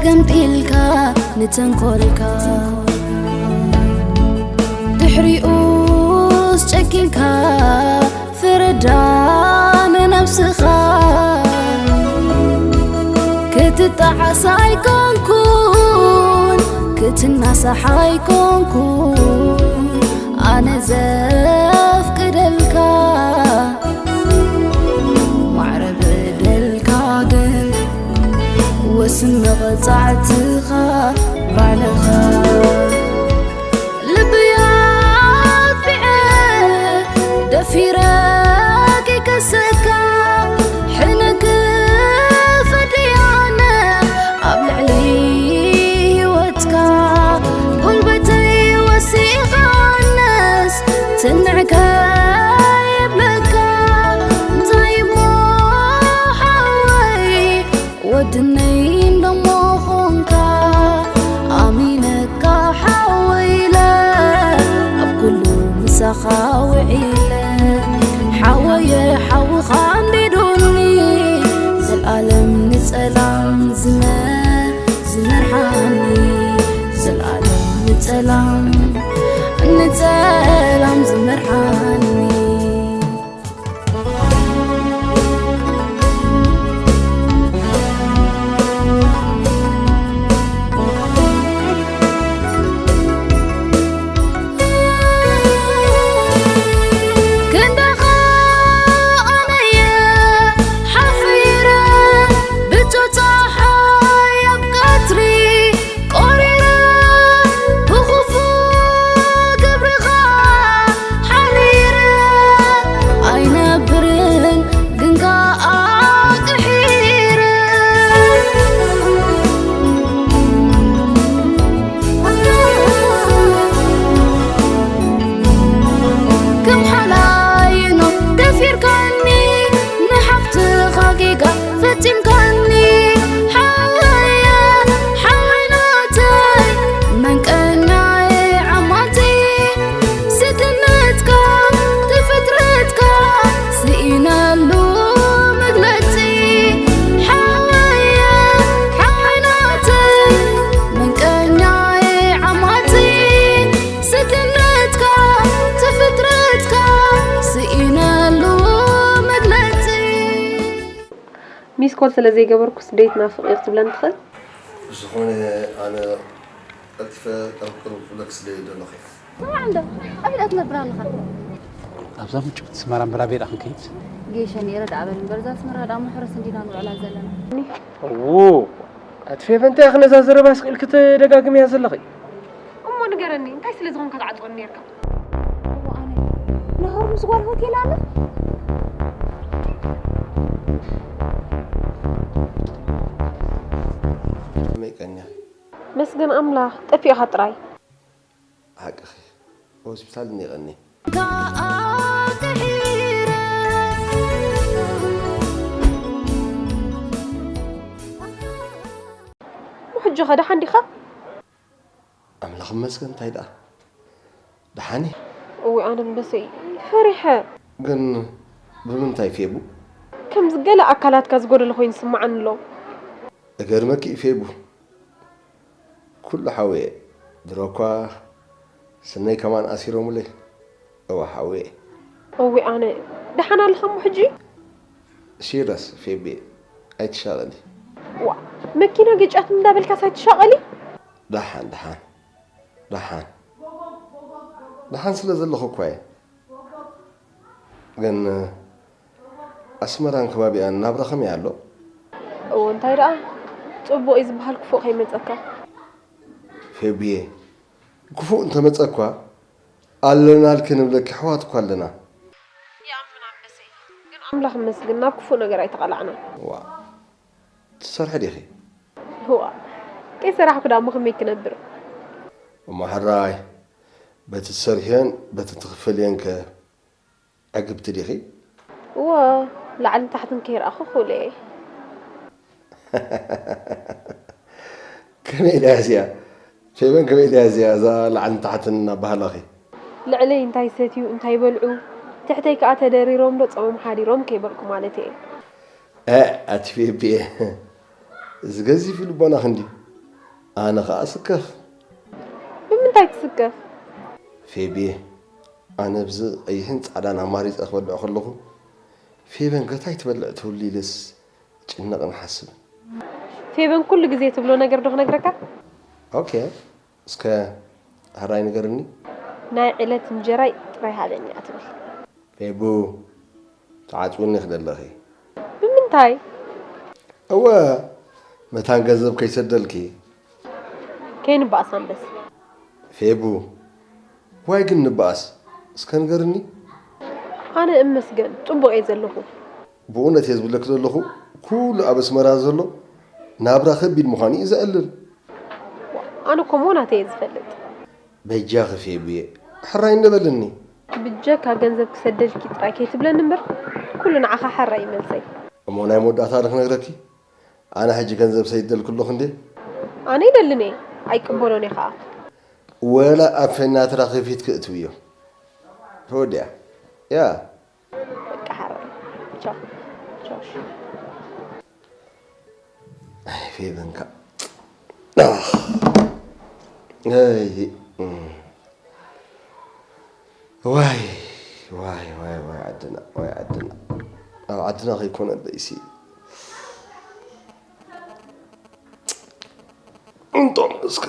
ገምጢልካ ንተንኮልካ ድሕሪኡስ ጨኪንካ ፍረዳ ንነብስኻ ክትጣዓስ ኣይኮንኩን ክትናሳሕ ኣይኮንኩን ኣነ ዘፍቅደልካ ማዕረ በደልካ ግን ወስን መቐጻዕትኻ ባዕልኻ ልብያ ኣጥቢዐ ደፊረ ከይከሰካ ሕነ ክፈድያነ ኣብ ልዕሊ ህይወትካ ጉልበተይ ወሲኻነስ ትንዕከ የብለካ እንታይ እሞ ሓወይ ወድነይ እንደሞ ኾንካ ኣሚነካ ሓወይ ኢለ ኣብ ኩሉ ምሳኻ ውዒለ ሓወየ ሓውኻ ኣንዲዱኒ ዘልኣለም ንጸላም ዝመ ዝመርሓኒ ዘልኣለም ንጸላም ንጸላም ዝመርሓኒ ክንዳኻ ኣነየ ሓፊረ ብቶ ጸሓይ ኣብ ቀትሪ ቆሪረ ብኽፉእ ግብርኻ ሓሪረ ኣይነብርን ግን ከኣ ቅሒረ ከም ሓላይኖ ደፊርካኒ ንሓፍትኻ ጌጋ ፈጺምካኒ ሓወየ ሓወይ ናተይ መንቀኛየ ዓማተይ ስድነትካ ትፍጥረትካ ስኢነሉ መግለጺ ሓወየ ሓወይ ናተይ መንቀኛየ ዓማተይ ስድነትካ ትፍጥረትካ ስኢነሉ መግለጺ ሚስ ኮል ስለ ዘይገበርኩስ ደይት ናፍቕ ኢኽ ትብለኒ ትኽእል? ብዝኾነ ኣነ ቀልጢፈ ቅርብ ቅርብ ክብለኪ ስለ ደለኹ እየ። ስማዕ እንዶ ኣበይ ደኣ ትነብር ኣለኻ? ኣብዛ ምጭውቲ ኣስመራ እምበር ኣበይ ደኣ ክንከይድ? ጌሸ ነይረ ደኣ በል እምበር እዛ ኣስመራ ደኣ መሕረስ እንዲና ንውዕላ ዘለና። እዉ ኣቲ ፌቨ እንታይ ኢኺ ነዛ ዘረባ ስቕ ኢልኪ ትደጋግምያ ዘለኺ? እሞ ንገረኒ እንታይ ስለ ዝኾንካ ትዓጽወኒ ነይርካ? እሞ ኣነ ናሆር ምስ ጓል ሆቴል ኣለ? ከመይ ቀንያ? መስገን ኣምላኽ፣ ጠፊእኻ ጥራይ። ሓቅኺ፣ ሆስፒታል እኒኤ ቀኒ። ከኣ ቅሒረ። ሕጂ ኸ ደሓን ዲኻ? ኣምላኽ ይመስገን፣ እንታይ ደኣ? ደሓን እየ። እውይ፣ ኣነ እምበሰይ ፈሪሐ። ግን ብምንታይ ፌቡ? ከምዚ ገለ ኣካላትካ ዝጎደለ ኮይኑ ይስምዓኒ ኣሎ። እገርመኪ እዩ ፌቡ። ኩሉ ሓውየ። ድሮ እኳ ስነይ ከማን ኣሲሮምለይ። እወ ሓውየ። እውይ፣ ኣነ ደሓን ኣለኻ እሞ ሕጂ? ሲረስ ፌቤ፣ ኣይትሻቐሊ። ዋ፣ መኪና ገጫትኒ እንዳበልካስ ኣይትሻቐሊ? ደሓን፣ ደሓን፣ ደሓን። ደሓን ስለ ዘለኹ እኳ እየ። ግን ኣስመራን ከባቢኣን ናብራ ከመይ ኣሎ? እዎ፣ እንታይ ደኣ? ጽቡቕ እዩ ዝበሃል ክፉእ ከይመጸካ። ፌብዬ፣ ክፉእ እንተመጸ እኳ ኣለናልኪ ንብለኪ ኣሕዋት እኳ ኣለና። ይኣምን ኣንበሰይ፣ ግን ኣምላኽ ይመስገን ናብ ክፉእ ነገር ኣይተቓላዕናን። ዋ፣ ትሰርሒ ዲኺ? ዋእ፣ ከይሰራሕኩ ደኣ እሞ ከመይ ክነብር? እሞ ሕራይ፣ በቲ ትሰርሕዮን በቲ ትኽፈልዮን ከ ዕግብቲ ዲኺ? እወ፣ ላዕልን ታሕትን ከይረኣኹ ክውለ እየ። ከመይ ኢላ እያ እዚኣ? ፌበን ከመይ ኢላ እያ እዚኣ፣ እዛ ላዕልን ታሕትን እናበሃላኺ? ልዕለይ እንታይ ይሰትዩ፣ እንታይ ይበልዑ፣ ትሕተይ ከኣ ተደሪሮም ዶ ጾሞም ሓዲሮም ከይበልኩ ማለተይ እየ። እ፣ ኣቲ ፌቤ፣ እዚ ገዚፍ እዩ ልቦናኺ እንድዩ። ኣነ ኸኣ ስከፍ። ብምንታይ ትስከፍ? ፌብየ፣ ኣነ ብዚ ቀይሕን ጻዕዳን ኣማሪጸ ክበልዕ ከለኹ፣ ፌበን ከታይ ትበልዕ ትህሉ ኢለስ ጭነቕን ሓስብን። ፌበን ኩሉ ግዜ ትብሎ ነገር ዶ ክነግረካ? ኦኬ፣ እስከ ሕራይ ንገርኒ። ናይ ዕለት እንጀራይ ጥራይ ሃበኒ እያ ትብል። ፌቡ፣ ትዓጽውኒ ክደለኺ። ብምንታይ? እወ፣ መታን ገንዘብ ከይሰደልኪ። ከይንባኣስ ኣንበስ። ፌቡ፣ ዋይ ግን ንባኣስ እስከ ንገርኒ። ኣነ እመስገን ጽቡቕ እየ ዘለኹ። ብእውነት እየ ዝብለኪ ዘለኹ፣ ኩሉ ኣብ ኣስመራ ዘሎ ናብራ ከቢድ ምዃኑ እዩ ዘዕልል። ኣነ እኮ ሞ ናተይ እየ ዝፈልጥ። በጃኺ ፌቡየ፣ ሕራይ እንደ በልኒ። ብጀካ ገንዘብ ክሰደልኪ ጥራይ ከይትብለኒ እምበር ኩሉ ንዓኻ ሓራ እዩ መልሰይ። እሞ ናይ መወዳእታ ዶ ክነግረኪ? ኣነ ሕጂ ገንዘብ ሰይደልኩ ኣለኹ እንዴ? ኣነ ይደልን እየ ኣይቅበሎን እየ ከዓ። ወላ ኣብ ፌናትራ ክፊት ክእትውዮ ተወዲያ ያ በቃ ሓራ። ቻው ቻው። ፌበንካ። ኣይ፣ እም። ዋይ፣ ዋይ፣ ዋይ፣ ዋይ፣ ዓድና፣ ዋይ፣ ዓድና። ኣብ ዓድና ከይኮነ ደይሲ። እንጦም እስከ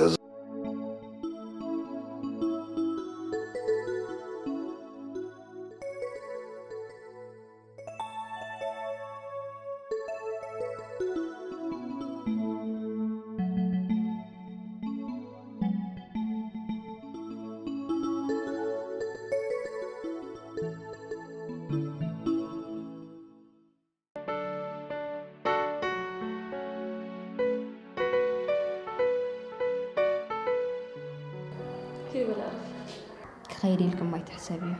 ክኸይድ ኢልክሞ ኣይትሕሰብዮ።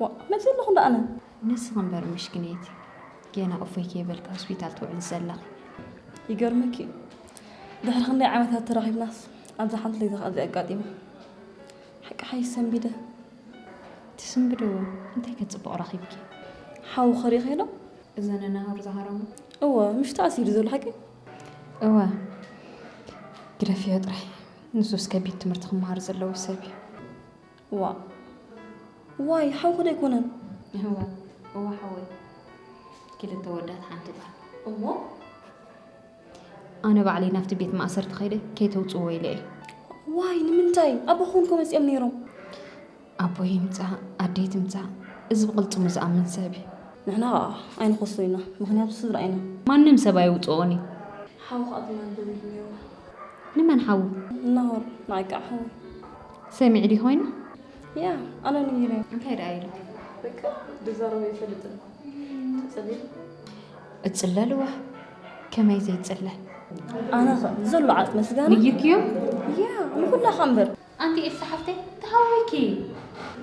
ዋ መፂ ኣለኹ እንዳ ኣነ። ንስኺ እምበር ምሽክነይቲ፣ ገና እፎይ ከይበልኪ ሆስፒታል ትውዕሊ ዘለኺ። ይገርመኪ እዩ፣ ድሕሪ ክንደይ ዓመታት ተራኺብናስ ኣብዛ ሓንቲ ለይታ ከኣ እዚ ኣጋጢሙ። ሓቂ ሓይሽ ሰንቢደ። ትስንብዲ እዎ፣ እንታይ ከ ጽቡቕ ረኺብኪ? ሓውኺ ሪእኺዮ ዶ? እዘን ኣናህር ዝሃረሙ? እወ፣ ምሽ ተኣሲሩ ዘሎ ሓቂ? እወ፣ ግደፍዮ ጥራይ። ንሱስ ከቢድ ትምህርቲ ክመሃር ዘለዎ ሰብ እዩ። ዋእ፣ ዋይ ሓውኺ ዶ ኣይኮነን? እወ፣ እወ ሓወይ። ክልተ ወዳት ሓንቲ ጓል። እሞ ኣነ ባዕለይ ናብቲ ቤት ማእሰርቲ ከይደ ከይተውፅዎ ኢለ እየ። ዋይ ንምንታይ? ኣቦኹም እኮ መፂኦም ነይሮም። ኣቦይ ይምፃእ ኣደይ ትምፃእ፣ እዚ ብቕልፅሙ ዝኣምን ሰብ እዩ። ንሕና ከዓ ኣይንኸሶ ኢና፣ ምኽንያቱ ስድራ ኢና። ማንም ሰብ ኣይውፅኦን እዩ። ሓው ከዓ ትማሊ ደዊሉ ነይሩ። ንመን ሓዉ? ናሆር ንዓይ ከዓ ሓወይ። ሰሚዑ ድዩ ኮይኑ? ያ ኣነ ነጊረዮ። እንታይ ደኣ ኢሉ? በቃ ዝዛረቦ ኣይፈልጥን። ተጸሊሉ። እጽለልዋ ከመይ ዘይጽለል? ኣነኸ ዘሎ ዓርት መስጋና ንይክዮ? ያ ንኹላኻ እምበር። ኣንቲ ኤልሳ ሓፍተይ ተሃወይኪ።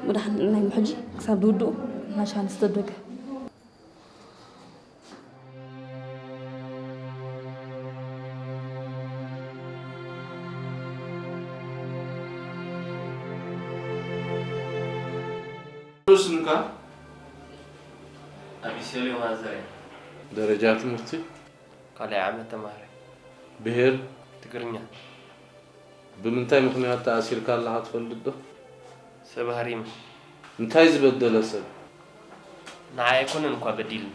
ብድሓን ናይ ሕጂ ክሳብ ዝውድኡ ናሻ ንስተደገ። ሙሉ ስምካ? ኣቢሰልዮም ኣዘርያ። ደረጃ ትምህርቲ? ካልኣይ ዓመት ተማሃራይ። ብሄር? ትግርኛ። ብምንታይ ምኽንያት ተኣሲርካ ኣለኻ ትፈልጥ ዶ? ሰብ ሃሪመ። እንታይ ዝበደለ ሰብ? ንዓይ ኣይኮነን እኳ በዲልኒ።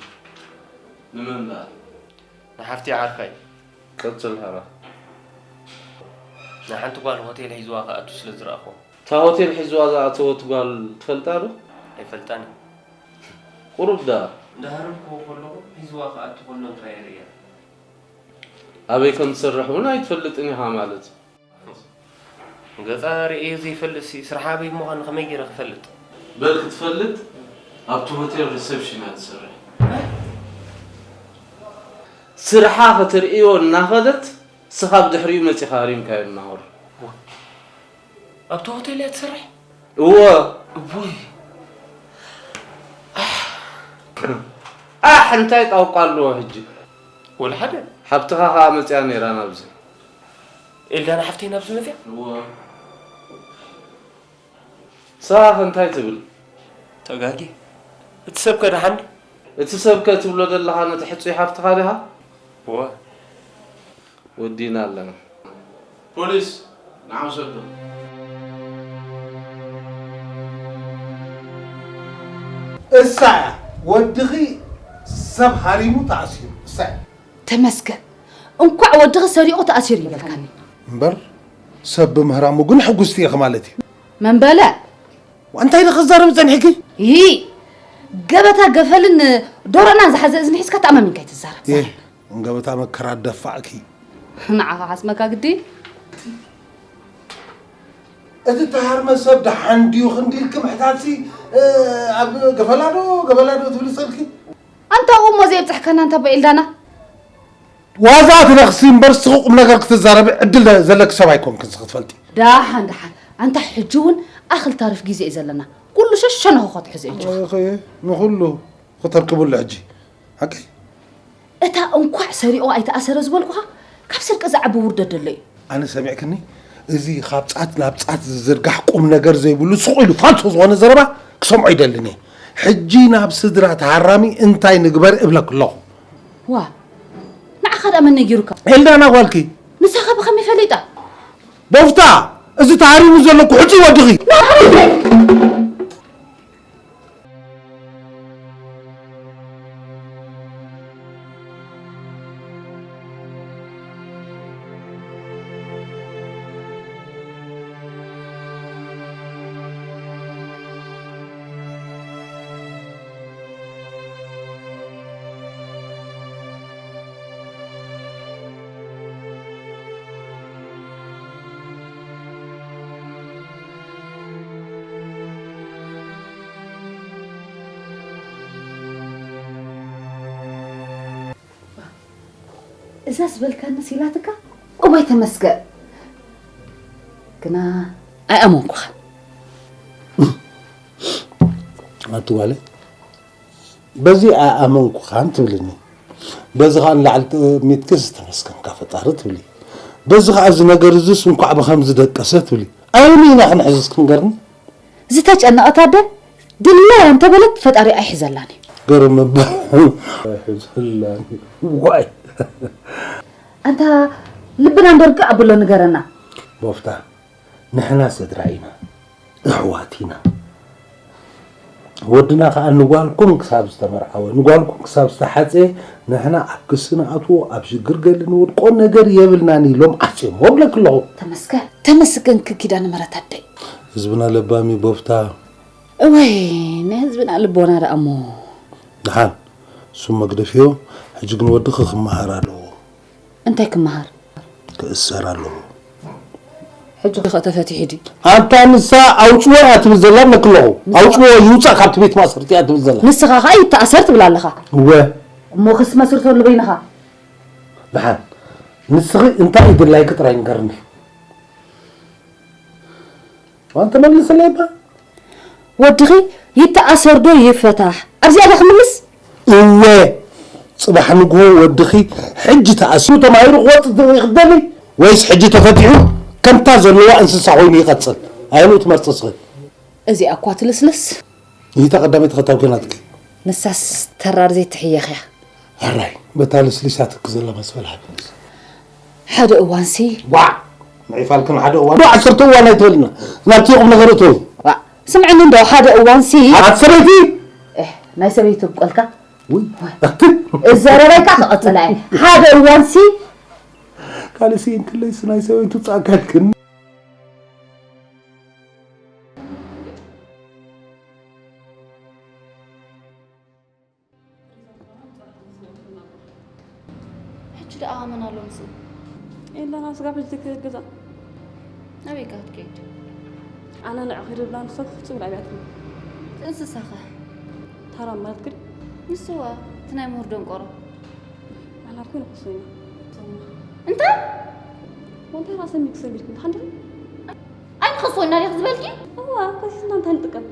ንመን ደኣ? ንሓፍተይ ዓርካይ። ቀጽል ሃራ። ንሓንቲ ጓል ሆቴል ሒዝዋ ክኣቱ ስለ ዝረኣኹዎ። እታ ሆቴል ሒዝዋ ዝኣተወት ጓል ትፈልጣ ዶ? ኣይፈልጣን እየ። ቁሩብ ደኣ። እንዳሃረምክዎ ከለኹ ሒዝዋ ክኣቱ ከሎ ጥራይ እየ ርእያ። ኣበይ ከም ትሰርሕ እውን ኣይትፈልጥን ኢኻ ማለት እዩ። ገጻ ርእየ ዘይፈልጥሲ ስርሓ ኣበይ ምዃኑ ከመይ ገይረ ክፈልጥ? በል ክትፈልጥ ኣብቲ ሆቴል ሪሰፕሽን እያ ትሰርሕ። ስርሓ ከተርእዮ እናኸደት ንስኻ ብድሕሪኡ መጺኻ ሃሪምካዮ ናሆር። ኣብቲ ሆቴል እያ ትሰርሕ? እወ። እቦይ። ኣሕ እንታይ ጣውቃ ኣለዎ ሕጂ? ወላ ሓደ። ሓብትኻ ኸኣ መጺኣ ነይራ ናብዚ። ኤልዳና ሓፍተይ ናብዚ መጺኣ? እወ። ንስኻ ኸ እንታይ ትብል? ተጋጊ። እቲ ሰብ ከ ደሓን ድዩ? እቲ ሰብ ከ ትብሎ ዘለኻ ነቲ ሕጹይ ሓፍትኻ ዲኻ? እወ። ወዲና ኣለና። ፖሊስ ንዓ ውሰዶ። እሳ እያ ወድኺ ሰብ ሃሪሙ ተኣሲሩ። እሳ እያ። ተመስገን። እንኳዕ ወድኺ ሰሪቑ ተኣሲሩ ይበልካኒ። እምበር ሰብ ብምህራሙ ግን ሕጉስቲ ኢኺ ማለት እዩ። መን በለ? እንታይ ኢኺ ክዛረቢ ጸኒሕኪ? ይሂ፣ ገበታ ገፈልን ዶሮናን ዝሓዘ እዝኒ ሒዝካ ተኣማሚንካ ኣይትዛረብ። ይህ፣ ገበታ መከራ ደፋእኪ። ንዓኻ ሓስመካ ግዲ? እቲ ተሃርመ ሰብ ደሓን ድዩ ክንዲ ኢልኪ ምሕታትሲ፣ እ፣ ኣብ ገፈላዶ፣ ገበላዶ ትብሊ ጸልኪ? ኣንታ እሞ ዘየብጽሕከና እንተ ኣቦ ኤልዳና? ዋዛ ትነኽሲ እምበር፣ ስኺ ቁም ነገር ክትዛረቢ ዕድል ዘለኪ ሰብ ኣይኮንክን፣ ስኺ ክትፈልጢ። ደሓን፣ ደሓን። ኣንታ ሕጂ እውን ኣኽል ታሪፍ ግዜ እዩ ዘለና። ኩሉ ሸሸነኹ ክትሕዞ እዩ። እኸ፣ ንኹሉ ክተርክብሉ ሕጂ። ሓቀይ? እታ እንኳዕ ሰሪቑ ኣይተኣሰረ ዝበልኩኻ፣ ካብ ስርቂ ዝዓቢ ውርደት ደሎ እዩ። ኣነ ሰሚዕክኒ? እዚ ካብ ጻት ናብ ጻት ዝዝርጋሕ ቁም ነገር ዘይብሉ ስቕ ኢሉ ፋልሶ ዝኾነ ዘረባ ክሰምዖ ይደልን እየ። ሕጂ ናብ ስድራ ተሃራሚ እንታይ ንግበር እብለኪ ኣለኹ። ዋ፣ ንዓኻ ደኣ መን ነጊሩካ? ኤልዳና ጓልኪ። ንሳኻ ብኸመይ ፈሊጣ? ቦፍታ፣ እዚ ተሃሪሙ ዘሎ ኩሕጺ ወድኺ። እዛ ዝበልካንስ ኢላትካ? እዋይ ተመስገን። ግና ኣይኣመንኩኻን። ኣቲ ጓለይ፣ በዚ ኣይኣመንኩኻን ትብልኒ፣ በዚ ኸኣ ንላዕሊ ጠሚትክስ ተመስገንካ ፈጣሪ ትብሊ፣ በዚ ኸኣ እዚ ነገር እዝስ እንኳዕ ብኸምዚ ደቀሰ ትብሊ። ኣየኒ ኢና ክንሕዝስ ክንገርኒ? ዝተጨነቐት ኣደ ድላያ እንተበለት ፈጣሪ ኣይሕዘላን እዩ። ገርም እባ ኣይሕዘላን እዩ። ዋይ። ኣንታ ልብና እንደርግዕ ኣብሎ ንገረና። ቦፍታ፣ ንሕና ስድራ ኢና፣ ኣሕዋት ኢና። ወድና ኸኣ ንጓልኩም ክሳብ ዝተመርዓወ፣ ንጓልኩም ክሳብ ዝተሓጸየ፣ ንሕና ኣብ ክሲ ንኣትዎ፣ ኣብ ሽግር ገሊ ንወድቆ ነገር የብልናን ኢሎም ዓጽዮም ወብለክ ኣለኹ። ተመስገን፣ ተመስገን ክኪዳነ ምሕረት ኣደይ። ህዝብና ለባም እዩ ቦፍታ። እወይ፣ ናይ ህዝብና ልቦና ደኣ እሞ። ደሓን፣ እሱ መግደፍዮ፣ ሕጂ ግን ወድኺ ክመሃር ኣለዎ። እንታይ ክመሃር? ክእሰር ኣለዎ። ሕጂ ኸ ተፈቲሑ ድዩ? ኣንታ ንሳ ኣውጽዎ እያ ትብል ዘላ እብለኪ ኣለኹ። ንስኻ ኣውጽዎ ይውጻእ ካብቲ ቤት ማእሰርቲ እያ ትብል ዘላ። ንስኻ ኸኣ ይተኣሰር ትብል ኣለኻ። እወ። እሞ ክሲ መስርተሉ በይንኻ። ደሓን፣ ንስኺ እንታይ እዩ ድላይኪ ጥራይ ንገርኒ። ኣንተ መልስለይ እባ። ወድኺ ይተኣሰር ዶ ይፈታሕ? ኣብዚኣ ዶ ክምልስ? እወ፣ ጽባሕ ንግሆ ወድኺ ሕጂ ተኣሲሩ ተማሂሩ ክወጽእ ትርኢ ክትደሊ? ወይስ ሕጂ ተፈቲሑ ከምታ ዘለዋ እንስሳ ኮይኑ ይቐጽል? ኣየንኡ ትመርጺ እስኺ? እዚኣ እኳ ትልስልስ። እታ ቀዳመይቲ ኸ እንታይ ናትኪ? ንሳስ ተራር ዘይትሕየኽ እያ። ሕራይ፣ በታ ልስሊሳትኪ ዘላ መስፈል ሃብንስ። ሓደ እዋንሲ። ዋዕ! ንዒፋልክን ሓደ እዋን። ዶ ዓሰርተ እዋን ኣይትበልና። ናብቲ ቁም ነገር እቶ። ዋዕ! ስምዕኒ እንዶ ሓደ እዋንሲ። ኣት ሰበይቲ! እህ፣ ናይ ሰበይቱ ብቆልካ? ውይ፣ ኣቲ! እዘረበይካ ክቐጽላ እየ። ሓደ እዋንሲ። ካልሲ እንክለይስ ናይ ሰበይቱ ጻካልክን። ሕጂ ደኣ መን ኣሎ ምስኡ? የለን፣ ኣብ ስጋብ ሕጂ ትክእል ገዛ። ኣበይ ከ ክትከይድ? ኣነ ንዕ ኺድ ብላ ንሳ ፍጹም ላዕቢያትኒ። እንስሳኸ? ታራ ማለት ግን? ንስዋ፣ እቲ ናይ ምሁር ደንቆሮ። ኣላ እኮ ንኽሶ ኢና። እንታይ? ወንታይ ራሰን ሚክሰ ቢልኩም ተሓንድሩ? ኣይንኸሶ ኢና ዲኽ ዝበልኪ? እዋ፣ ከሲስና እንታይ ንጥቀም?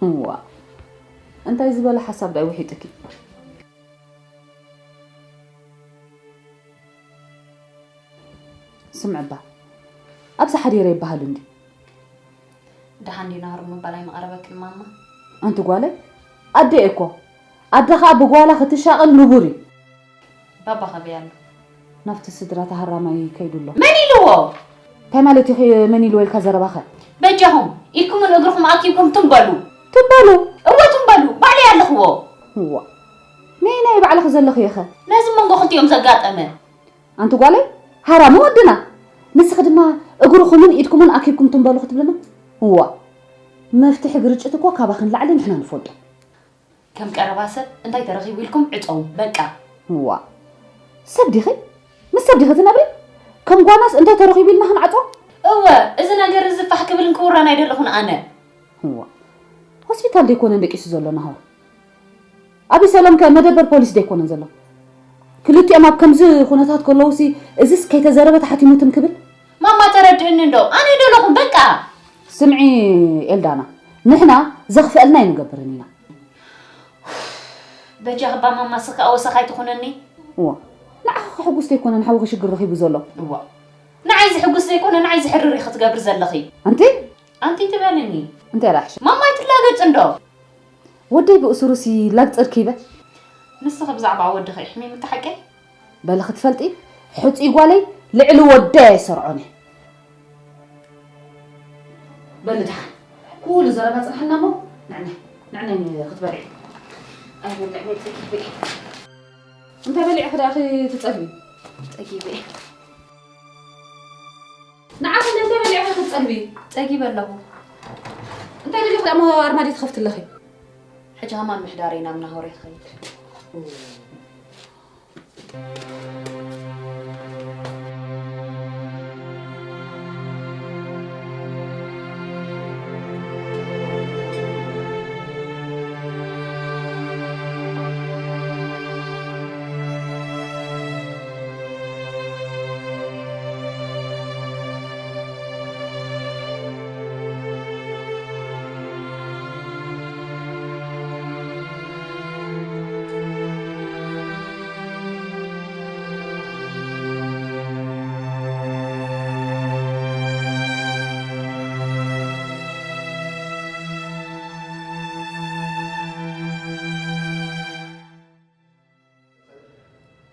እዋ፣ እንታይ ዝበለ ሓሳብ ዳይ ውሒጥኪ? ስምዕባ፣ ኣብዚ ሓዲረ ይበሃል እንዲ። ደሓን ዲና ህሩም ምባል ኣይመቐረበክን ማማ። ኣንቲ ጓለይ፣ ኣደ እየ እኮ። ኣደ ኸኣ ብጓላ ክትሻቐል ንቡር እዩ። ባባ ኸበይ ኣሎ? ናብቲ ስድራ ተሃራማይ ከይዱ ኣሎ። መን ኢልዎ? እንታይ ማለት እዩ መን ኢልዎ ኢልካ ዘረባኸ? በጃኹም ኢድኩምን እግርኹም ኣኪብኩም ትም በሉ። ትም በሉ? እወ ትም በሉ። ባዕለይ ኣለኽዎ። እዋ፣ ነየናይ ባዕልኺ ዘለኽዮ ኸ? ነዚ መንጎ ክልቲኦም ዘጋጠመ። ኣንቲ ጓለይ፣ ሃራሚ ወድና። ንስኺ ድማ እግርኹምን ኢድኩምን ኣኪብኩም ትም በሉ ክትብልና? እዋ፣ መፍትሒ ግርጭት እኮ ካባኽን ላዕሊ ንሕና ንፈልጦ። ከም ቀረባ ሰብ እንታይ ተረኺቡ ኢልኩም ዕጸዉ፣ በቃ። እዋ፣ ሰብ ዲኺ? ምስ ሰብ ዲኺ ትነብሪ? ከም ጓናስ እንታይ ተረኺቡ ኢልና ክንዓጾ? እወ፣ እዚ ነገር እዚ ፋሕ ክብልን ክውራን ኣይደለኹን ኣነ። እዋ፣ ሆስፒታል ደይኮነን ደቂሱ ዘሎ ናሆ? ኣቢሰሎም ከ መደበር ፖሊስ ደይኮነን ዘሎ? ክልቲኦም ኣብ ከምዚ ኩነታት ከለዉሲ እዝስ ከይተዘረበ ተሓቲሙ ትም ክብል? ማማ ተረድእኒ እንዶ፣ ኣነ ደለኹም በቃ። ስምዒ ኤልዳና፣ ንሕና ዘኽፍአልና ኣይንገብርን ኢና። በጃኺ እባ ማማ፣ ስኺ ኣወሰኽ ኣይትኹነኒ። እዋ፣ ንዓኺ ከሕጉስ ዘይኮነ ንሓውኺ ሽግር ረኺቡ ዘሎ። እዋ፣ ንዓይ ዝሕጉስ ዘይኮነ ንዓይ ዝሕርር ኢኺ ትገብሪ ዘለኺ። ኣንቲ? ኣንቲ ትበልኒ። እንታይ ራሕሽ? ማማ ኣይትላገጽ እንዶ። ወደይ ብእሱሩሲ ላግጽ ርኪበ። ንስኺ ብዛዕባ ወድኺ ኣሕሚምኪ ሓቀይ? በሊ ክትፈልጢ፣ ሕጹይ ጓለይ ልዕሊ ወደይ ኣይሰርዖን እየ። በሊ ደሓን፣ ኩሉ ዘረባ ጽንሓና እሞ ንዕናይ፣ ንዕናይ ክትበልዒ። ኣይበልዕን እየ፣ ጸጊበ እየ። እንታይ በሊዕኺ ደኣ ኢኺ ትጸልዊ? ጸጊበ እየ። ንዓኺ እንታይ በሊዕኺ ክትጸልዊ? ጸጊበ ኣለኹ። እንታይ ደሊኺ ደኣ እሞ ኣርማድዮ ትኸፍቲ ኣለኺ? ሕጂ ከማን ምሕዳረይ ናብ ናሆርያ ክኸይድ።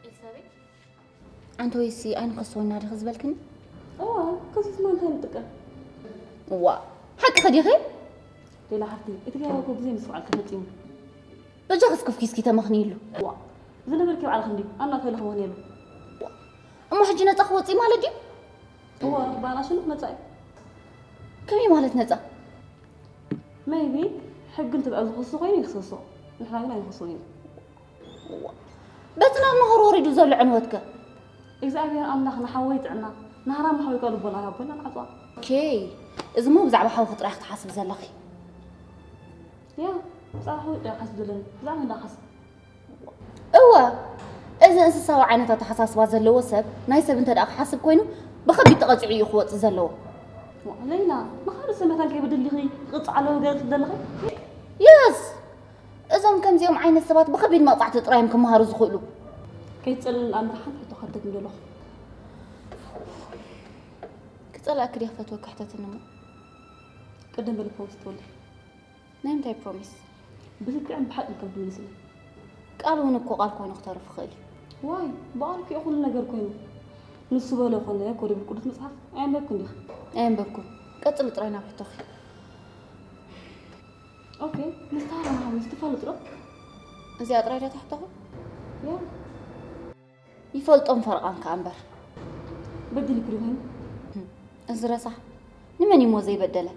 ኤልሳቤጥ፣ ኣንቲ ወይሲ ኣይንኸስወና ዲኺ ዝበልክኒ? እዋ፣ ከሲስና እንታይ ንጥቀም? እዋ፣ ሓቅኺ ዲኺ? ሌላ ሓፍቲ፣ እቲ ገበን እኮ ብዘይ ምስትውዓል ተፈጺሙ። በጃኺ እስኪ ፍኪስኪ ተመኽንይሉ። እዋ፣ ዝነበርኪ ባዕልኺ እንድዩ፣ ኣና ተልኺ መኽንየሉ። እሞ ሕጂ ነጻ ክወጽእ ማለት ድዩ? እዋ፣ ባና ሽንፍ ነጻ እዩ። ከመይ ማለት ነጻ? ሜይቢ ሕጊ እንትብዐ ዝኸሶ ኮይኑ ይኽሰሶ፣ ንሕና ግን ኣይንኸሶን ኢና። በቲ ናብ ናሆር ወሪዱ ዘሎ ዕንወትከ? እግዚኣብሔር ኣምላኽ ንሓወይ ጥዕና፣ ንሃራም ሓወይ ከኣ ልቦና ይሃቦ ኢልና ንዓጽዋ። ኦኬ፣ እዚ እሞ ብዛዕባ ሓውኺ ጥራይ ክትሓስቢ ዘለኺ። ያ፣ ብዛዕባ ሓወይ ጥራይ ክሓስብ ዘለኒ፣ ብዛዕባ መን ደኣ ክሓስብ? እወ፣ እዚ እንስሳዊ ዓይነት ኣተሓሳስባ ዘለዎ ሰብ፣ ናይ ሰብ እንተ ደኣ ክሓስብ ኮይኑ፣ ብኸቢድ ተቐጺዑ እዩ ክወጽእ ዘለዎ። ዋ፣ ለይላ፣ ንኻልእ ሰብ መታን ከይበድል ዲኺ ክቕጻዕ ኣለዎ ገለ ትብሊ ዘለኺ? የስ! እዞም ከምዚኦም ዓይነት ሰባት ብኸቢድ መቕጻዕቲ ጥራይ እዮም ክመሃሩ ዝኽእሉ። ከይትጸልእኒ ደኣ እምበር ሓንቲ ሕቶ ክሓተኪ ምደለኹ። ክጸልኣኪ ድየ ክፈትወኪ? ሕተትኒ እሞ። ቅድም በሊ ፕሮሚስ ትወልዲ። ናይ ምንታይ ፕሮሚስ? ብልክዕን ብሓቅን ከም ትምልስለይ። ቃል እውን እኮ ቃል ኮይኑ ክተርፍ ይኽእል እዩ። ዋይ፣ ብቃልኪ እዩ ኩሉ ነገር ኮይኑ። ንሱ በሎ ኮነ እኮ ድብል ቅዱስ መጽሓፍ ኣየንበብክን ዲኺ? ኣየንበብኩን። ቀጽሊ ጥራይ ናብ ሕቶኺ። ኦኬ፣ ምስ ታራ ሃዊስ ትፋለጡ ዶ? እዚኣ ጥራይ ድያ ትሕቶኺ? ያ። ይፈልጦም ፈርቓን ከኣ እምበር። በዲልኪ ዶ ኮይኑ? እዚ ረሳሕ ንመን እዩ እሞ ዘይበደለ?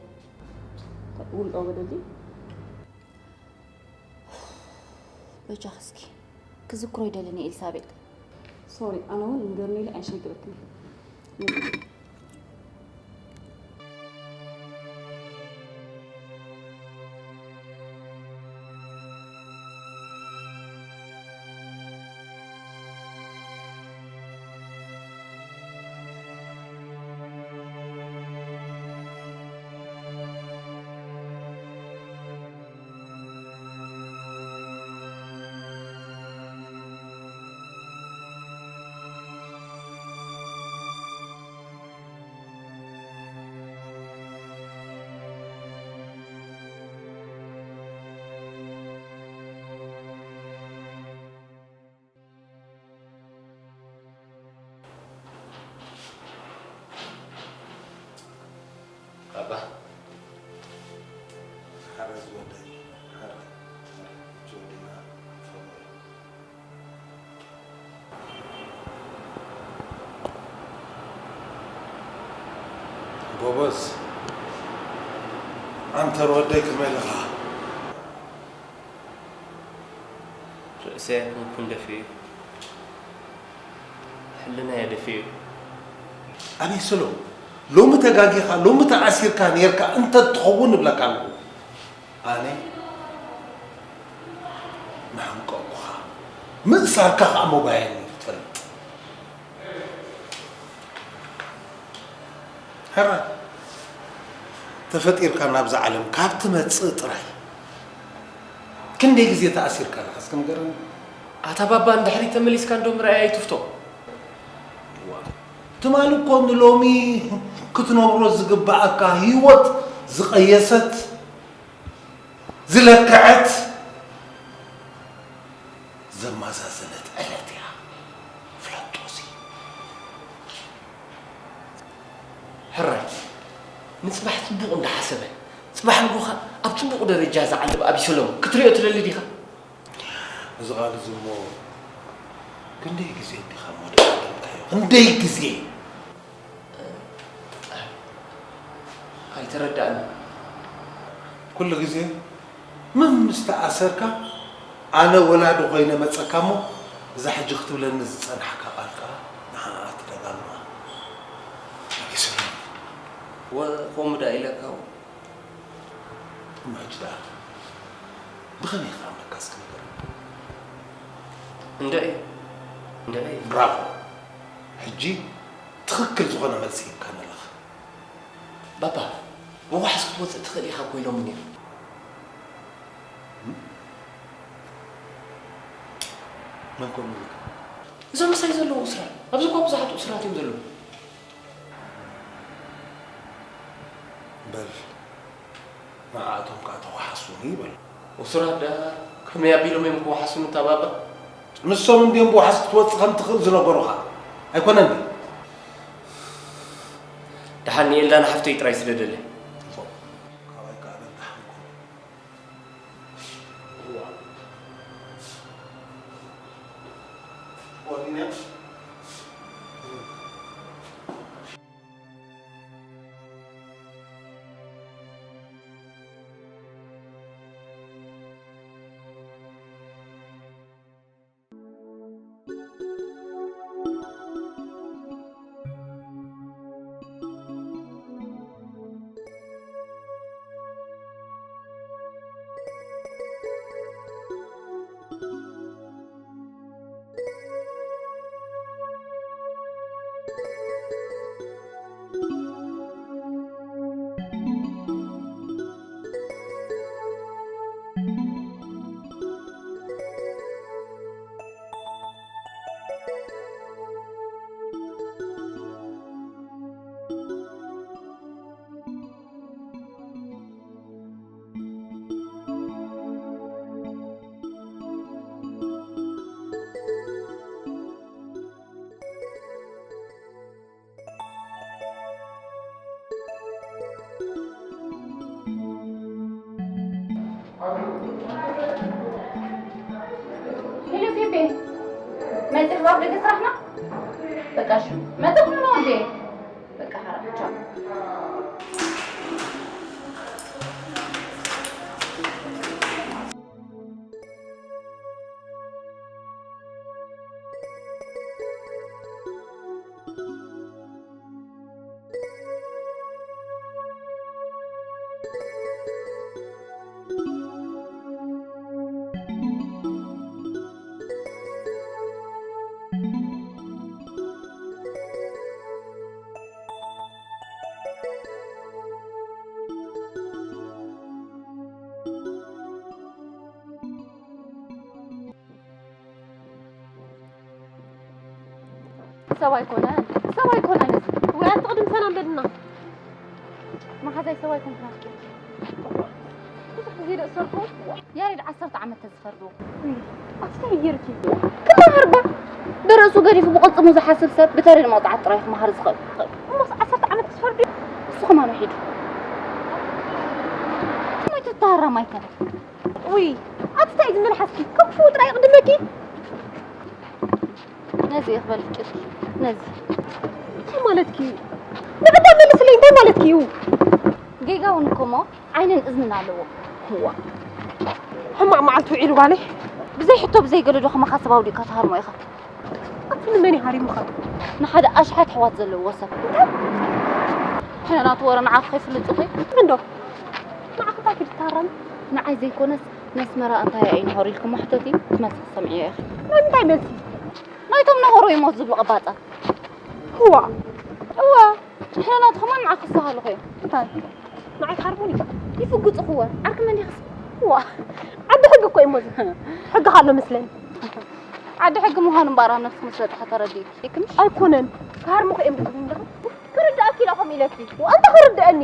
ውልቃዊ በደል ድዩ? በጃኺ እስኪ ክዝክሮ ይደልን እየ ኤልሳቤጥ። ሶሪ፣ ኣነ እውን ንገርኒ ኢለ ኣይሸግረክን። ዝወደይ፣ ሓራይ፣ ሓራይ፣ ዝወደና፣ ፈመይ። ጎበዝ፣ ዓንተር ወደይ ከመይ ኣለኻ? ርእሰይ ኣይኮንኩን ደፊኡ፣ ሕልናየ ደፊኡ። ኣቤሰሎም፣ ሎሚ ተጋጊኻ፣ ሎሚ ተኣሲርካ ኔርካ እንተ ትኸውን እብለካ ኣለኹ። ኣነ ምሓንቀቕኩኻ፣ ምእሳርካ ኸኣ ሞባየኒ ትፈልጥ። ሕራይ፣ ተፈጢርካ ናብዛ ዓለም ካብ ትመጽእ ጥራይ ክንደይ ግዜ ተኣሲርካ ኣለኻ እስኪ ንገረኒ? ኣታ ባባ፣ ንድሕሪት ተመሊስካ እንዶ ምርኣይ ኣይትፍቶ። ዋ፣ ትማሊ እኮ ንሎሚ ክትነብሮ ዝግብኣካ ህይወት ዝቐየሰት፣ ዝለክዐት፣ ዘማዛዘነት ዕለት እያ። ፍለጦ እዚ። ሕራይ፣ ንጽባሕ ጽቡቕ እንዳሓሰበ፣ ጽባሕ ንጎኻ ኣብ ጽቡቕ ደረጃ ዝዓልብ ኣቢሰሎም ክትሪኦ ትደሊ ዲኻ? እዚ ቃል እዚ እሞ ክንደይ ግዜ እንዲኻ እሞ ደጋገምካዮ? ክንደይ ግዜ? ኣይተረዳእን። ኩሉ ግዜ መም ምስ ተኣሰርካ ኣነ ወላዲ ኮይነ መጸካ እሞ እዛ ሕጂ ክትብለኒ ዝጸናሕካ ቃል ከኣ ንዓኣ ትደጋግማ። ኣቢሰሎም። ወ-፣ ከምኡ ደኣ ኢለካ። እሞ ሕጂ ደኣ ብኸመይ ክኣምነካ እስኪ ንገረኒ? እንድዒ፣ እንድዒ። ብራቮ። ሕጂ ትኽክል ዝኾነ መልሲ ሂብካኒ ኣለኻ። ባባ፣ ምውሓስ ክትወጽእ ትኽእል ኢኻ እኮ ኢሎምኒ እዮም። መን ከምኡ ኢሉካ? እዞም ምሳይ ዘለዉ እሱራት። ኣብዚ እኮ ብዙሓት እሱራት እዮም ዘለዉ። በል፣ ንዓኣቶም ከኣ ተወሓሱኒ በል። እሱራት ደኣ ከመይ ኣቢሎም እዮም ክወሓሱኒ እታ ባባ? ንሶም እንድዮም ብውሓስ ክትወጽእ ከም ትኽእል ዝነገሩኻ። ኣይኮነን ድዩ? ደሓን ንኤልዳና ሓፍተይ ጥራይ ስደደለይ። እፎ፣ ካባይ ከኣ በል ደሓን ኩን። እዋ። እዋ፣ ቢንያም። ሄሎ ቤቤ፣ መጺኺ ኣብ ደገ ስራሕና? በቃ እሺ፣ መጺኹ ነው እንዴ? በቃ ሓራ፣ ቻው። ሰብ ኣይኮነን፣ ሰብ ኣይኮነን እዚ። ወይ ኣንቲ ቅድም ሰላም በልና። መሓዛይ ሰብ ኣይኮንኩን ኣፍቂርኪ። ብዙሕ ግዜ ዶ እሰርኩ? ያሬድ ዓሰርተ ዓመት ተዝፈርዶ። ኣስታይ ጌርኪ። ክመሃር ባ። ብርእሱ ገዲፉ ብቕልጽሙ ዝሓስብ ሰብ ብተሪር መቕጻዕቲ ጥራይ ክመሃር ዝኽእል። እሞስ ዓሰርተ ዓመት ክስፈርዶ? እሱ ከማን ውሒዱ። ከመይ ታራ ማይከል። ውይ፣ ኣቲ እንታይ ዝመልሓስኪ? ከም ክፉእ ጥራይ ይቕድመኪ። ነዚ ይኽበል ጭርቂ፣ ነዚ። እንታይ ማለትኪ እዩ? ንዕዳ መልስለይ፣ እንታይ ማለትኪ እዩ? ጌጋ እውን እኮ እሞ ዓይንን እዝንን ኣለዎ። እዋ። ሕማቕ መዓልቲ ውዒሉ ባለይ። ብዘይ ሕቶ ብዘይ ገለዶ ከማኻ ሰብ ኣውዲቕካ ትሃርሞ ኢኻ። ኣቲ ንመን ይሃሪሙኻ? ንሓደ ኣሽሓት ኣሕዋት ዘለዎ ሰብ። ሕነ ናቱ ወረ ንዓኺ ከይፍልጡኺ? እንዶ። ንዓኺ እንታይ ክድታረም? ንዓይ ዘይኮነስ ነስመራ እንታይ እዩ ነሆር ኢልኩም ሕተቲ ትመልሲ ትሰምዕዮ ኢኺ። ናይ ምንታይ መልሲ? ናይቶም ነሆሮ ይሞት ዝብሉ ቀባጻት። እዋ። እዋ። ሕነ ናቱ ከማን ንዓኺ ክሳሃሉኺ እዮም። እንታይ? ንዓይ ክሓርሙኒ? ይፍግጹኽዎ። ዓርኪ መን ኢኺስ? እዋ። ዓዲ ሕጊ እኮ እዩ እሞ እዚ። ሕጊ ኣሎ መስለኒ። ዓዲ ሕጊ ምዃኑ እምበኣር ኣብ ነብስኺ ምስ በጽሐ ተረዲእኪ። ይክንሽ? ኣይኮነን። ክሃርሙኺ እዮም ዝብሉ ኣለኹ። ክርድኣኪ ኢለ ከምኡ ኢለኪ። ወኣንታ ክርድኣኒ።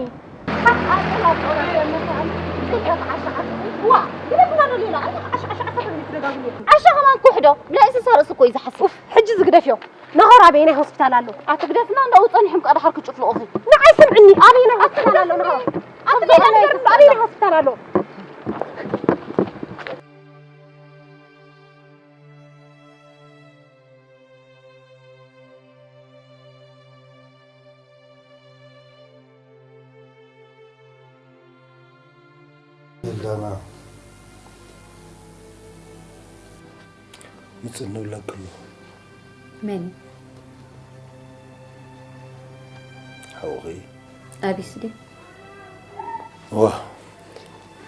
ሓቅ ኣንተ ናብ ጦር ዘመተ ኣንተ ክልተ ዓሻ ዓሻ። ዋ፣ ግደፍና ዶ ሌላ? ኣንተ ዓሻ ዓሻ ዓሻ ትብሊ ትደጋግሚ። ዓሻ ከማን ኩሕዶ? ብናይ እንስሳ ርእሲ እኮ እዩ ዝሓስብ። ኡፍ፣ ሕጂ ዝግደፍዮ። ነኸር ኣበየናይ ሆስፒታል ኣሎ? ኣትግደፍና እንዳው ጸኒሕም ቃ ድሓር ክጭፍልቑኺ። ንዓይ ስምዕኒ፣ ኣበየናይ ሆስፒታል ኣሎ ነኸር? ኣቲ ሌላ ነገር ኣበየናይ ሆስፒታል ኣሎ? ኤልዳና፣ ምጽ እንብለኪ ኣለኹ። መን እዩ? ሓውኺ። ኣቢስ ድዩ? ዋ።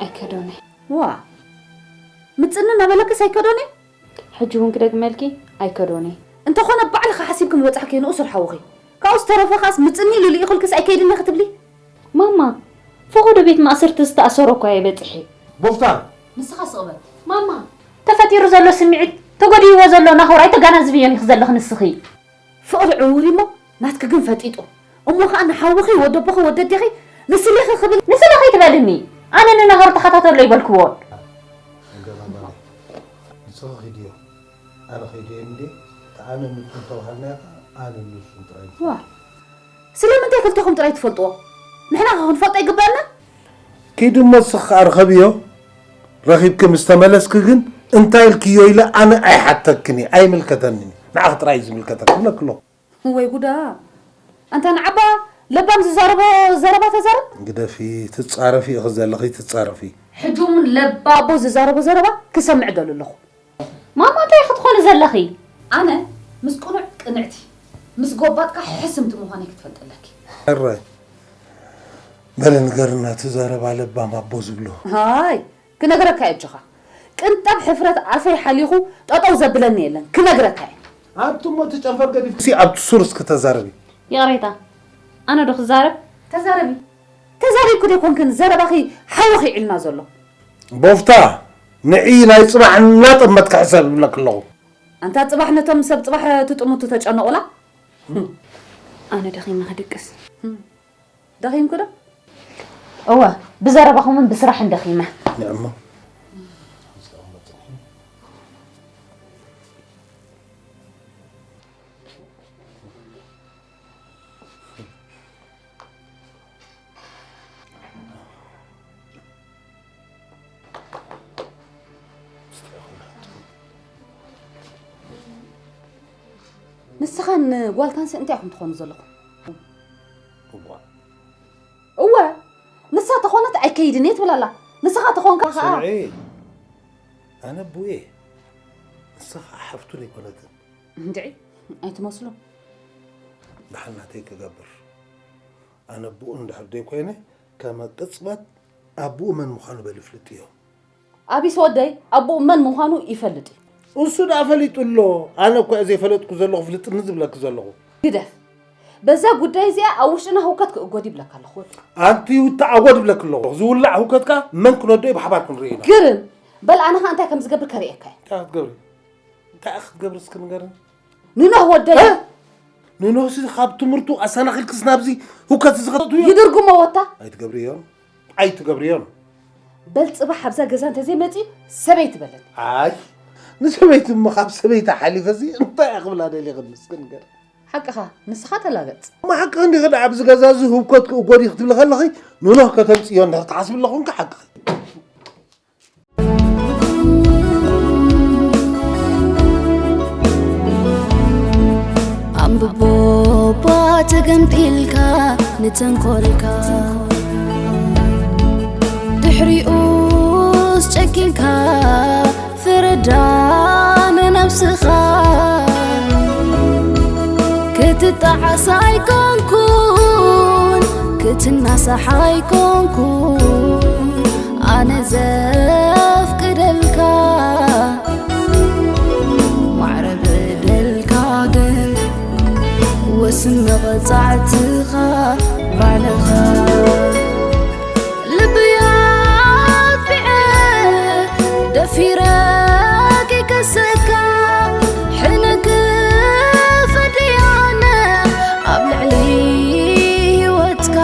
ኣይከዶነ። ዋ። ምጽኒ እናበለክስ ኣይከዶነ? ሕጂ እውን ክደግመልኪ ኣይከዶነ። እንተኾነ ባዕልኺ ሓሲብኪ ምበጻሕኪ ንኡስ ሓውኺ። ካብኡ ዝተረፈ ኸኣስ ምጽኒ ኢሉ ልኢኹልክስ ኣይከይድን ክትብሊ? ማማ፣ ፈቐዶ ቤት ማእሰርቲ ዝተኣሰሮ እኳ የበጽሐ። ቦፍታ! ንስኻ ስቕ በል። ማማ፣ ተፈጢሩ ዘሎ ስምዒት፣ ተጎዲእዎ ዘሎ ናሆር ኣይተጋናዝብዮን ኢኺ ዘለኺ ንስኺ። ፍቕሪ ዕዉር እሞ ናትኪ ግን ፈጢጡ። እሞ ኸኣ ንሓውኺ፣ ወደቦኺ፣ ወደዴኺ ንስሌኺ ክብል። ንስሌኺ ትበልኒ? ኣነ ንናሆር ተኸታተሎ ይበልክዎ። ገና ባለ። ንስኺ ኺድዮ። ኣነ ኺድዮ እንዴ? እታ ኣነ ንሱ እንተባሃልና ኢኻ፣ ኣነ ንሱ ጥራይ። ዋ። ስለምንታይ ክልተኹም ጥራይ ትፈልጥዎ? ንሕና ኸ ክንፈልጦ ይግበኣና? ኪዲ እሞ ንስኺ ኸኣ ርኸብዮ። ረኺብኪ ምስ ተመለስኪ ግን እንታይ ኢልክዮ ኢለ ኣነ ኣይሓተክን እየ፣ ኣይምልከተንን እዩ። ንዓኺ ጥራይ እዩ ዝምልከተኪ፣ እብለኪ ኣለኹ። ወይ ጉዳ! ኣንታ ንዓባ ለባም ዝዛረቦ ዘረባ ተዛረብ። ግደፊ፣ ትጻረፊ ኢኺ ዘለኺ፣ ትጻረፊ። ሕጂ እውን ለባቦ ዝዛረቦ ዘረባ ክሰምዕ ደሉ ኣለኹ። ማማ፣ እንታይ ክትኾኒ ዘለኺ? ኣነ ምስ ቅኑዕ ቅንዕቲ፣ ምስ ጎባጥካ ሕስምቲ ምዃነይ ክትፈልጢ ኣለኪ። ሕራይ። በለ ንገርና፣ እቲ ዘረባ ለባም ኣቦ ዝብሎ። ሃይ፣ ክነግረካ እየ ኣጆኻ። ቅንጣብ ሕፍረት ኣፈይ ሓሊኹ ጠጠው ዘብለኒ የለን። ክነግረካ እየ። ኣብቲ እሞ እቲ ጨንፈር ገዲፍኪ ኣብቲ ሱር እስኪ ተዛረቢ። ይቕሬታ፣ ኣነ ዶ ክዛረብ? ተዛረቢ። ተዛሪብኪ ዶ ይኮንክን ዘረባኺ ሓዊ ኺዒልና ዘሎ? ቦፍታ፣ ንዒ ናይ ጽባሕ እናጠመትኪ ሕሰብ እብለኪ ኣለኹ። ኣንታ ጽባሕ ነቶም ሰብ ጽባሕ ትጥምቱ ተጨነቑላ። ኣነ ደኺመ ክድቅስ። ደኺምኪ ዶ? እወ፣ ብዘረባኹምን ብስራሕን ደኺመ። ንዕሞ። ንስኻን ጓልካንስ እንታይ ኢኹም ትኾኑ ዘለኹም? እዋ። እወ፣ ንሳ ተኾነት ኣይከይድን እየ ትብል ኣላ። ንስኻ ተኾንካ ኸኣ ስምዒ፣ ኣነ ኣቦኡ እየ። ንሳ ኸኣ ሓፍቱ ዘይኮነትን። እንድዒ፣ ኣይትመስሉን። ደሓን ናተይ ክገብር። ኣነ ኣቦኡ እንድሕር ዘይኮይነ፣ ከመ ቅጽበት ኣቦኡ መን ምዃኑ በሊ ፍልጥ እዮ። ኣቢስ ወደይ ኣቦኡ መን ምዃኑ ይፈልጥ እዩ። እሱ ደኣ ፈሊጡ ኣሎ። ኣነ እኮ እየ ዘይፈለጥኩ ዘለኹ፣ ፍልጥኒ ዝብለኪ ዘለኹ። ግደፍ። በዛ ጉዳይ እዚኣ ኣብ ውሽጥና ህውከት ክእጎድ ይብለካ ኣለኹ ወደይ። ኣንቲ ይውታዕ ኣጎድ ይብለኪ ኣለኹ። ዝውላዕ ህውከት ከኣ መን ክነዶ እዩ ብሓባር ክንርኢ ኢና። ግርም። በል ኣነ ኸኣ እንታይ ከም ዝገብር ከርእየካ እየ። እንታይ ክትገብሪ? እንታይ ክትገብሪ እስኪ ንገርኒ? ንኖህ ወደይ። እ? ንኖህሲ ካብ ትምህርቱ ኣሰናኺልክስ ናብዚ ህውከት እዚ ከተእትውዮ? ይድርጉሞ ወታ። ኣይትገብርዮን። ኣይትገብርዮን። በል ጽባሕ ኣብዛ ገዛ እንተዘይመጺኡ ሰበይቲ በለኒ። ኣይ፣ ንሰበይቲ እሞ ካብ ሰበይቲ ሓሊፈሲ እንታይ እያ ክብላ ደሊኽኒ እስኪ ንገር። ሓቅኻ፣ ንስኻ ተላገጽ። እሞ ሓቅኺ እንዲኺ ደኣ ኣብዚ ገዛ እዚ ህውከት ክእጎድ እዩ ክትብሊ ከለኺ ንኖህ ከተምጽእዮ እንድሕር ትሓስቢ ኣለኹ እንካ ሓቅኺ። ገምጢልካ ንተንኮልካ ድሕሪኡስ ጨኪንካ ፍረዳ ንነብስኻ ክትጣዓስ ኣይኮንኩን ክትናሳሕ ኣይኮንኩን ኣነ ዘፍቅደልካ ማዕረ በደልካ ግን ወስን መቐጻዕትኻ ባዕልኻ ልብያ ኣጥቢዐ ደፊረ ከይከሰካ ሕነ ክፈድያነ ኣብ ልዕሊ ህይወትካ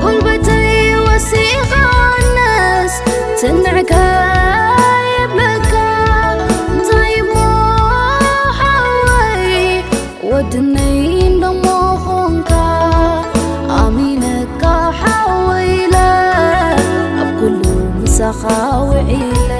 ጉልበተይ ወሲኻነስ ትንዕከ የብለካ እንታይ እሞ ሓወይ ወድነይ እንደሞ ኾንካ ኣሚነካ ሓወይለ ኣብ ኩሉ ምሳኻ ውዒለ